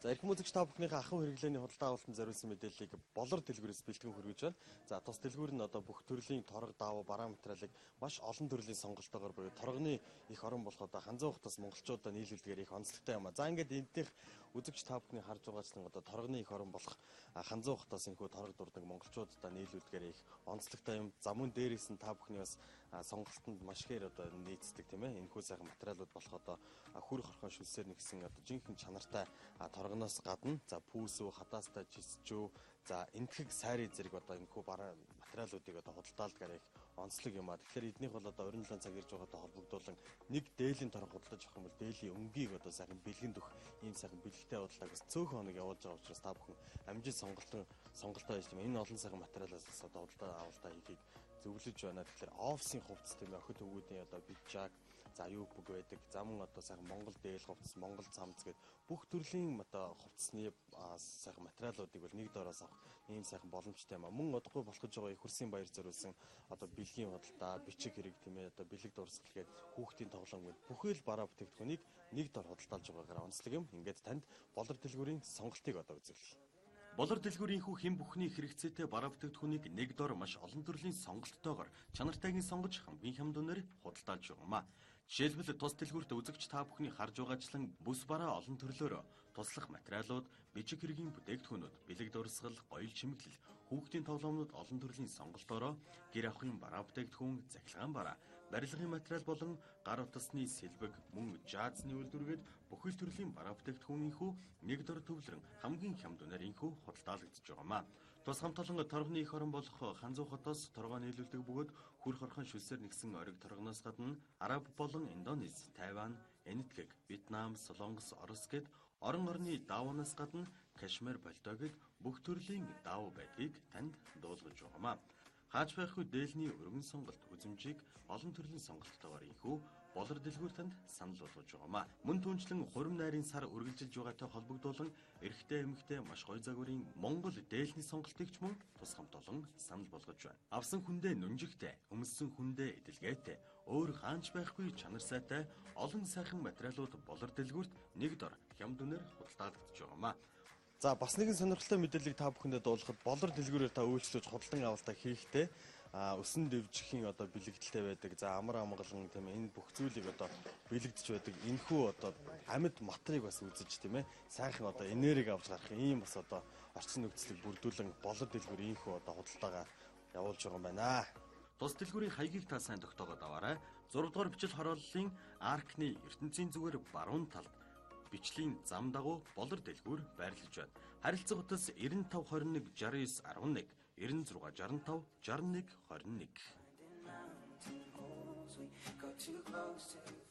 За, эрхэм үзэгч та бүхнийхээ ахуй хэрэглээний худалдаа авалтанд зориулсан мэдээллийг Болор дэлгүүрээс бэлтгэн хүргэж байна. За, тус дэлгүүр нь одоо бүх төрлийн торго, даав, бараа материалыг маш олон төрлийн сонголтоогоор буюу торгоны их орон болох одоо Ханзан хотоос монголчуудаа нийлүүлдгээр их онцлогтой юм а. За, ингээд эндийнх үзэгч та бүхний харж байгаачлан одоо торгоны их орон болох Ханзан хотоос энэхүү торго дурдаг монголчуудаа нийлүүлдгээр их онцлогтой юм. За, мөн дээрээс нь та бүхний бас сонголтонд маш ихээр одоо нийцдэг, тийм ээ. Энэхүү сайхан материалууд болох одоо хүр хорхон шүлсээр нэгсэн одоо жинхэнэ чанартай торгоноос гадна, за, пүүсүү, хадаастай жисчүү, за, энтгэг сайрын зэрэг одоо энэхүү бараа материалуудыг одоо худалдаалдгаар их онцлог юм а. Тэгэхээр эднийх бол одоо орон 7 цаг ирж байгаатай холбогдуулан нэг дээлийн торго худалдаж авах юм бол дээлийн өнгийг одоо сайхан бэлгэн дөх ийм сайхан бэлэгтэй худалдааг бас цөөхөн хоног явуулж байгаа учраас та бүхэн амжилт сонголтоо хийж, тийм, энэ олон сайхан материалаас бас одоо худалдаа авалтаа хийхийг зөвлөж байна. Тэгэхээр офисын хувцас, тийм ээ, охид хөвгүүдийн одоо пиджак, за, юу бүх байдаг. За, мөн одоо сайхан Монгол дээл хувцас, Монгол цамц гээд бүх төрлийн одоо хувцсны сайхан материалуудыг бол нэг дороос авах ийм сайхан боломжтой юм а. Мөн удахгүй болох гэж байгаа их хурсын баяр зориулсан одоо бэлгийн худалдаа, бичиг хэрэг, тийм ээ, одоо бэлэг дурсгал гээд хүүхдийн тоглоом гээд бүхэл бараа бүтээгдэхүүнийг нэг дор худалдаалж байгаагаар онцлог юм. Ингээд танд Болор дэлгүүрийн сонголтыг одоо үзүүлье. Болор дэлгүүрийн хүү хэн бүхний хэрэгцээтэй бараа бүтээгдэхүүнийг нэг дор маш олон төрлийн сонголттойгоор чанартайг нь сонгож хамгийн хямд үнээр худалдаалж байгаа юм а. Жишээлбэл, тус дэлгүүрт үзэгч та бүхний харж байгаачлан бүс бараа олон төрлөөр туслах материалууд, бичиг хэргийн бүтээгдэхүүнүүд, бэлэг дурсгал, гоёл чимэглэл, хүүхдийн тоглоомнууд олон төрлийн сонголтоороо гэр ахуйн бараа бүтээгдэхүүн, цахилгаан бараа, барилгын материал болон гар утасны сэлбэг, мөн жаазны үйлдвэргээд бүхэл төрлийн бараа бүтээгдэхүүн энхүү нэг дор төвлөрөн хамгийн хямд үнээр энхүү худалдаалагдаж байгаа юм а. Тус хамт олон торгоны их орон болох Ханзуу хотоос торгоо нийлүүлдэг бөгөөд хүр хорхон шүлсээр нэгсэн ориг торгоноос гадна Араб болон Индонез, Тайван, Энэтхэг, Вьетнам, Солонгос, Орос гээд орон орны даавнаас гадна Кашмир, Болдоо гээд бүх төрлийн даав байдгийг танд дуулгаж байгаа юм а. Хааж байхгүй дээлний өргөн сонголт үзэмжийг олон төрлийн сонголттойгоор энхүү Болор дэлгүүр танд санал болгож байгаа юм а. Мөн түнчлэн хурим найрын сар үргэлжилж байгаатай холбогдуулан эрэгтэй эмэгтэй маш гоё загварын Монгол дээлний сонголтыг ч мөн тус хамт олон санал болгож байна. Авсан хүндээ нүнжигтэй, өмссөн хүндээ эдэлгээтэй, өөр хаанч байхгүй чанар сайтай олон сайхан материалууд Болор дэлгүүрт нэг дор хямд үнээр худалдаалагдаж байгаа юм а. За, бас нэгэн сонирхолтой мэдээллийг та бүхэндээ дуулгахад Болор дэлгүүрээр та үйлчлүүлж худалдан авалтаа хийхдээ өсөн дэвжихийн одоо бэлэгдэлтэй байдаг. За, амар амгалан, тийм ээ, энэ бүх зүйлийг одоо бэлэгдэж байдаг. Энэхүү одоо амьд матрыг бас үзэж, тийм ээ, сайхан одоо энерги авч гарах ийм бас одоо орчин нөхцөлийг бүрдүүлэн Болор дэлгүүр энэхүү одоо худалдаагаа явуулж байгаа юм байна. Тус дэлгүүрийн хаягийг та сайн тогтоогоод аваарай. 6 дугаар бичил хорооллын аркны ертөнцийн зүгээр баруун талд бичлийн зам дагуу Болор дэлгүүр байрлаж байна. Харилцах утас 95 21 69 11, 96 65 61 21. We got too close to